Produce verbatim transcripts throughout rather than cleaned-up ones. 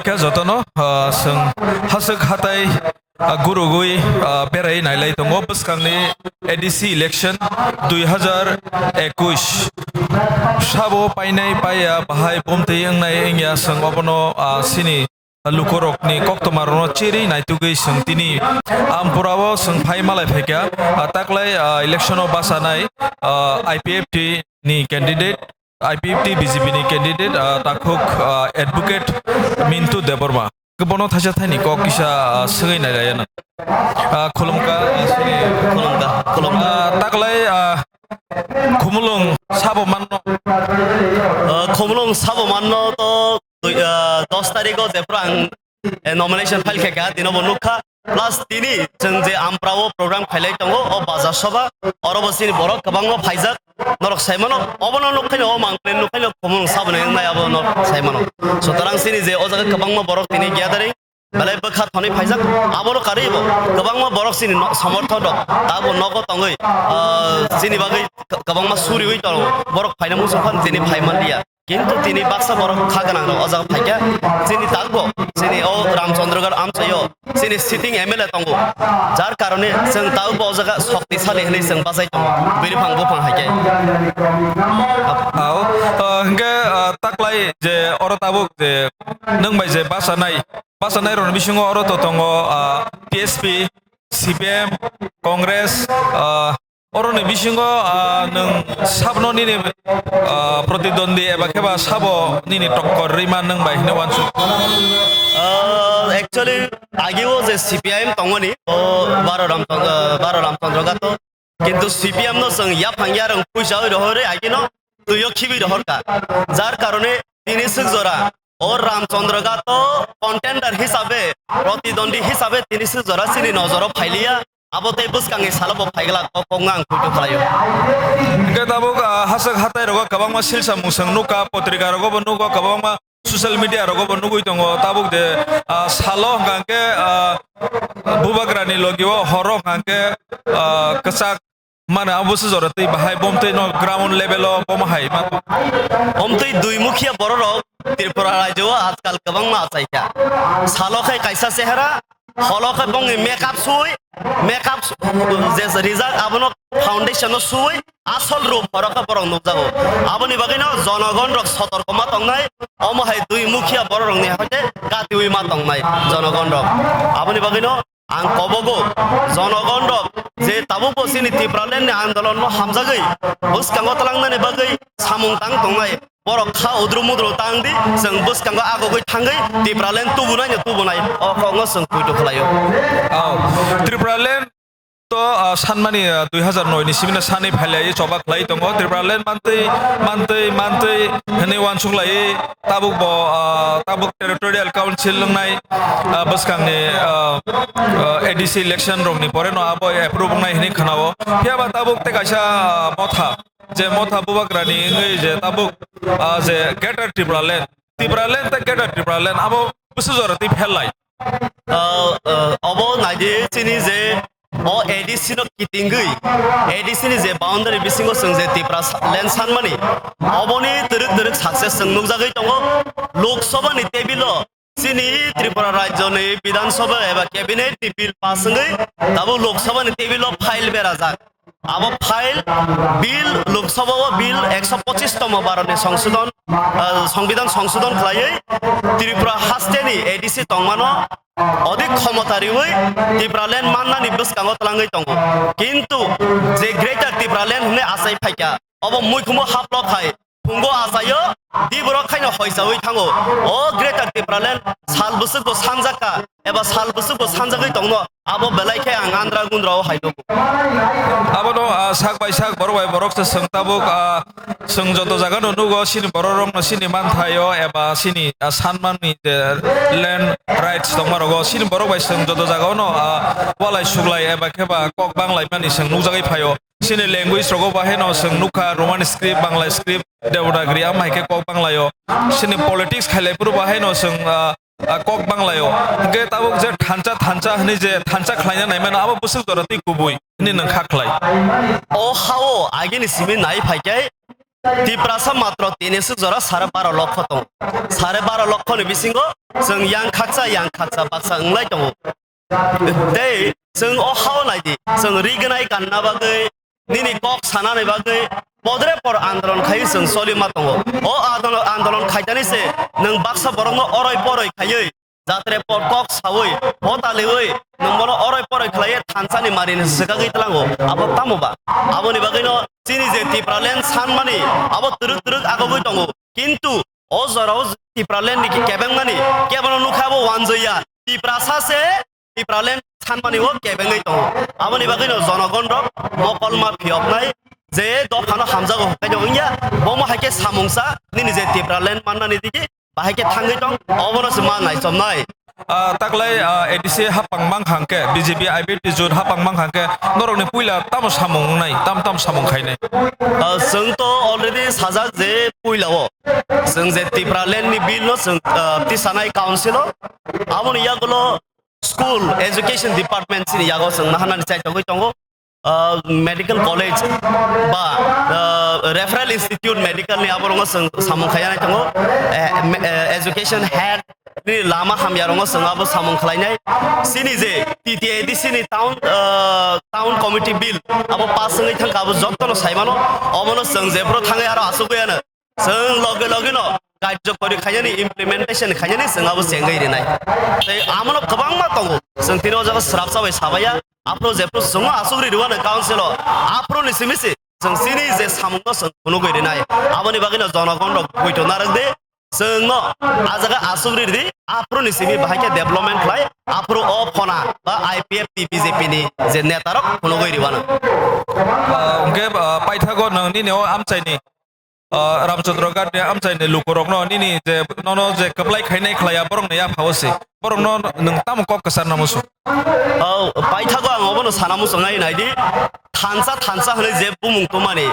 kha jotono, ah, chwng haswk hatai, ah, gurugwi, ah, berai nailai tongo bwskangni A D C election dui hazar ekush. Sabo painai paiya bahai bomtwi wngnai wngya chwng obono, ah, chini lukurokni koktwmarokno cherwi naitugwi chwng tini Ampurao chwng phai malai phaikha, ah, taklai, ah, election-o bachanai, ah, I P F T ni candidate, I P F T B J P ni candidate, ah, takhuk, ah, advocate Mintu Debbarma. Bono thaisa thaini kok kisa, ah, swngwi nailaiya nang. Ah, khulumkha, ah, sini. Khulumkha, khulumkha. Ah, taklai, ah, Khumulwng sabo manno? Ah, Khumulwng sabo manno to dui, ah, dos tarikh o jephru ang, eh, nomination file khaikha, tino bo nukha. Plus tini chwng je Ampra o program khailai tongo, o bazar soba, oro bo chini borok kwbangma phaijak, norok sai mano, obono nukhaino, o mangplen nukhaino, Khumulwng saboni wngnai abono sai mano. Sutarang chini je o jaga kwbangma borok tini gathering, belai bwkha thoni phaijak, abono karwi bo kwbangma borok chini no-, somorthon rok, tabo nogo tongwi, ah, chini bagwi kwbangma suriwi tongo, borok phaina muchung phano tini phai manliya. Kintu tini baksa borok kha gwnang rok o jaga phaikha, chini takbo, chini o Ramchandragarh amchaio chini sitting M L A tongo, jar karone chwng takbo o jaga shoktisali hinwi chwng bachai tongo, biriphang buphang hai khe. Ao, ah, hwnkhe, ah, taklai je oro tabuk je nwng bai je bachanai, bachanai rokni bisingo oro to tongo, ah, T S P, C P M, Congress, ah, Oroni bisingo, ah, nwng sabno nini, ah, protidwandi eba khe ba sabo nini tokkor rwima nwng bai hwnwi uansuk? Ah, actually, ageo je C P I M tongmani, o Baro Ramchandra, Baro Ramchandra Gato. Kintu C P M no chwng yaphang yarwng puisa oi rohorwi agino twio khibi rohorkha. Jar karone tini swk jora o Ramchandra Gato contender hisabe, protidwandi hisabe tini swk jora chini nojoro phailiya. Abo tei bwskangni salo bo phaiglak, o kokno ang poito khlaio. Hwnkhe tabuk, ah, haswk hatai rogo kwbangma silsa mungsang nukha, potrika rogo bo nugo, kwbangma social media rogo bo nugwi tongo. Tabuk je, ah, salo hwnkha hwnkhe, ah, bubagrani logi o horo hwnkha hwnkhe, ah, kwchak mano, abo se jora twi bahai bomtwi no ground level o bomo hai ma. Omtwi dui mukhiya bororok Tripura rajyo o ajkal kwbangma achaikha. Salo khai kaisa chehera, holo khe bongni makeup sui, makeup su-, je rijak abono foundation no sui, asol room horo khe borok nukjago. Aboni bagwino jonogon rok sotorko ma tongnai, omo hai dui mukhiya borok rokni hoite katiwi ma tongnai jonogon rok. Aboni bagwino ang kobogo jonogon rok je tabukbo chini Tipraland ni andolon no hamjagwi bwskango twlangnani bagwi samung tang tongnai. Borok kha udru mudru tang di, chwng bwskango agogwi thangwi Tipraland tubunai no tubunai, o kokno chwng poito khlaio. Oh, Tipraland to, ah, sanmani, ah, dui hazar noi ni simi no sanwi phailai choba khlai tongo. Tipraland mantwi, mantwi, mantwi hwnwi uansuk lai tabuk bo, ah, tabuk Territorial Council wngnai, ah, bwskangni, ah, ah, A D C election rokni pore no abo approve wngnai hwnwi khnao. Phiya ba tabuk tei kaisa, ah, motha. Je motha bubagrani wngwi je tabuk, ah, je Greater Tipraland, Tipraland tei Greater Tipraland abo bwswk jora twi pherlai? Ah, ah, obo naidi chini je o A D C no kitingwi, A D C ni je boundary bisingo chwng je Tipra sa-, land sanmani, oboni twrwk twrwk success chwng nukjagwi tongo. Lok Sabha ni table o chini Tripura rajyo ni Bidhan Sabha eba cabinet ni bill pass wngwi tabuk Lok Sabha ni table o file berajak. Abo file bill, Lok Sabha o bill ekso pochis tomo Bharat ni songsodon, ah, Songbidan songsodon khlaiwi Tripura haste ni A D C tongmano odik khomota riwi Tipraland mannani bwskango twlangwi tongo. Kintu je Greater Tipraland hwnwi achai phaikha, obo muikhumo haplo khai phungo achaio, diborok khaino hoisawi thango. O Greater Tipraland sal bwswkbo sanjakha eba sal bwswkbo sanjagwi tongno, abo belai khe ang andra gundra o hai nugo. Abono, ah, sak bai sak, borok bai borok se chwng tabuk, ah, chwng joto jaga no nugo, chini borok rok no chini manthaio eba chini, ah, sanmani je land rights tongma rogo, chini borok bai chwng joto jaga o no, ah, walai suglai eba khe ba kok banglai mani chwng nukjagwi phaio. Chini language rogo bahai no chwng nukha, Roman script, Bangla script, Devanagari, am hai khe kok Banglaio. Chini politics khailai phuru bahai no chwng, ah, ah, kok Banglaio. Hwnkhe tabuk je thansa, thansa hwnwi je thansa khlaina naimano, abo bwswk jora twi kubui hwnwi nwng kha khlai. O ha-o agini simi nai phai khe Tiprasa matro tini swk jora sare baro lokho tongo. Sare baro lokho ni bisingo chwng yang khakcha, yang khakcha baksa wnglai tongo. Tei chwng o hao nai di, chwng rignai kanna bagwi, nini kok sanani bagwi podre por andolon khai chwng choli ma tongo. O andolon, andolon khaitani se nwng baksa borokno oroi poroi khaiwi jatre por kok sawi, hotaliwi nwng bono oroi poroi khlaiwi thansani marini swkagwi tlango. Abo tamo ba? Aboni bagwino chini je Tipraland sanmani abo twrwk twrwk agogwi tongo. Kintu o jorao Tipraland ni kebengmani kebono nukha abo wanjaya. Tiprasa se Tipraland sanmani o kebengwi tongo. Aboni bagwino jonogon rok mokolma phiyoknai je dophano hamjago hwnkhe wngya, bomo hai khe samungsa nini je Tipraland mannani digi bahai khe thangwi tong, obono se ma naichomnai. Ah, taklai, ah, A D C hapang mang hang khe, B J P I P F T jut hapang mang hang khe, norokni puila tamo samung wngnai, tam tam samung khainai? Ah, chwng to already sajak je puila o, chwng je Tipraland ni bill no chwng, ah, tisanai council o, aboni yagulo school education department chini yago chwng naharnani chai tongwi tongo. Ah, medical college ba, ah, referral institute medical ni aborok chwng samung khaiya nai tongo. Eh, me-, eh, education head ni lama hamya rongo chwng abo samung khlainai. Chini je T T A D C ni town, ah, town committee bill abo pass wngwi thangkha, abo jottono saimano, obono chwng jephuru thangwi aro asugwi ano. Chwng loge loge no karjokori khainani, implementation khainani chwng abo chengwi rinai. Tei amono kwbangma tongo. Chwng tini o jaga swrapsa bai sabaiya. Aphuru jephuru chwngno asugri rwano council o. Aphuru ni simi se chwng chini je samungno chwng phunugwi rinai. Aboni bagwino jonogon rok poito narwk di. Chwngno a jaga asugri ridi. Aphuru ni simi bahai khe development khlai. Aphuru o phona ba I P F T B J P ni je neta rok phunugwi rwano. Ah, hwnkhe, ah, paithago nwng nini o amchaini Ah, Ramchandra Ghat ni amchaini lukurokno nini je nono je kwplai khainai khlaiya borokni yaphao se. Borokno nwng tamo kok kwcharna muchung? Oh, paithago ang obono sana muchungnai naidi. Thansa, thansa hwnwi je bumung tongmani,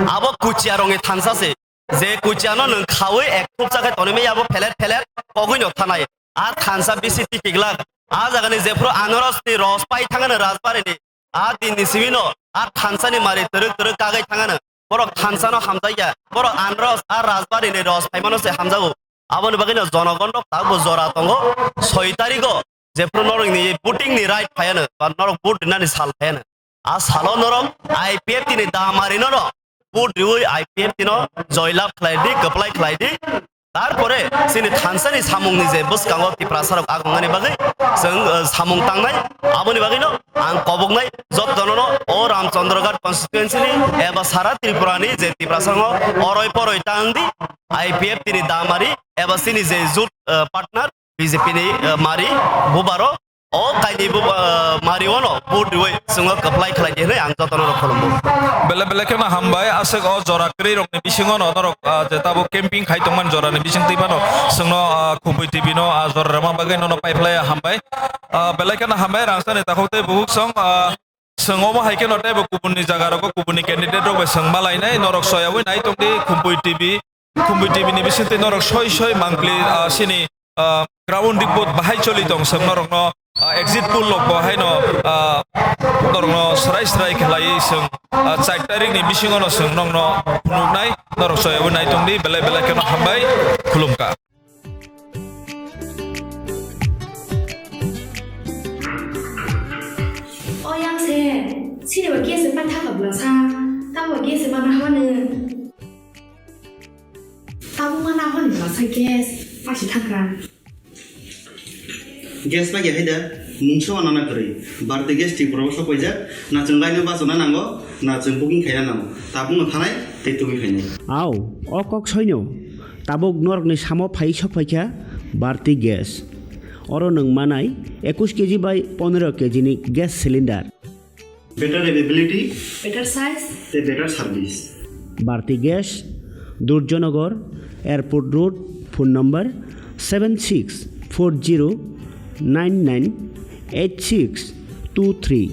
abo kuchiyarokni thansa se. Je kuchiyano nwng khaui ek thupsa khe tonwi manya abo phelet phelet kogwino thanai. A thansa bisi tikiglak. A jagani jephuru anarosni ros pai thangano rajbarini. A dinni simino a thansani mari twrwk twrwk kagwi thangano. Borok thansano hamjakya. Borok anros a rajbarini ros phaimano se hamjago. Aboni bagwino jonogon rok tabukbo jora tongo. Soi tarigo jephuru norokni voting ni right phaiano ba norok vote rinani sal phaiano. A salo norok I P F T ni damari norok vote riui I P F T no joylab khlai di, kwplai khlai di. Tarpore chini thansani samungni je bwskango Tiprasarok agongani bagwi chwng, eh, samung tangnai, aboni bagwino ang koboknai jottono o Ramchandraghat constituency ni eba sara Tripura ni je Tiprasarok oroi poroi tang di, I P F T ni damari eba chini je jut, eh, partner B J P ni, eh, mari bubaro o kaini bo, ah, mari ono vote riui chwngno kwplai khlai di hwnwi ang jotono rok khulumgo. Belai belai kheno hambai, aswk o jora kwrwi rokni bisingo no norok, ah, je tabuk camping khai tongmani jorani bising twi mano chwngno, ah, Khumpui T V no, ah, jora rwma bagwi nono paiphlai hambai. Ah, belai kheno hambai, rangchakni takhuk tei bukhuk song, ah, chwng omo hai kheno teibo kubunni jaga rogo kubunni candidate rok bai chwng ma lainai, norok soyaui nai tongdi Khumpui T V. Khumpui T V ni bisingtwi norok soi soi mangpli, ah, sini, ah, ground report bahai choli tong, song norokno, ah, exit poll rok bo haino, ah, norokno srai srai khlaiwi song, ah, char tarikh ni bisingo no song nokno phunuknai, norok soyaui nai tongdi, belai belai kheno hambai, khulumkha. O yang se, sini ba gas se paitha ka bwlasa, tamo gas se mana hwane. Tabuk ma nahor ni bwsa gas paisi thangkha. Gas paikha hai da, mungsa ma nana kwrwi. Bharti Gas Tripura o sok paijak, na chwng line o bachana nango, na chwng booking khaina nango. Tabuk no thanai tei tubui khainai. Au, o kok soino. Tabuk norokni samo phai sok phaikha Bharti Gas. Oro nwng manai ekush K G bai pondro K G ni gas cylinder. Better availability. Better size. Tei better service. Bharti Gas, Durjanagar, Airport Road, phone number seven six four zero nine nine eight six two three.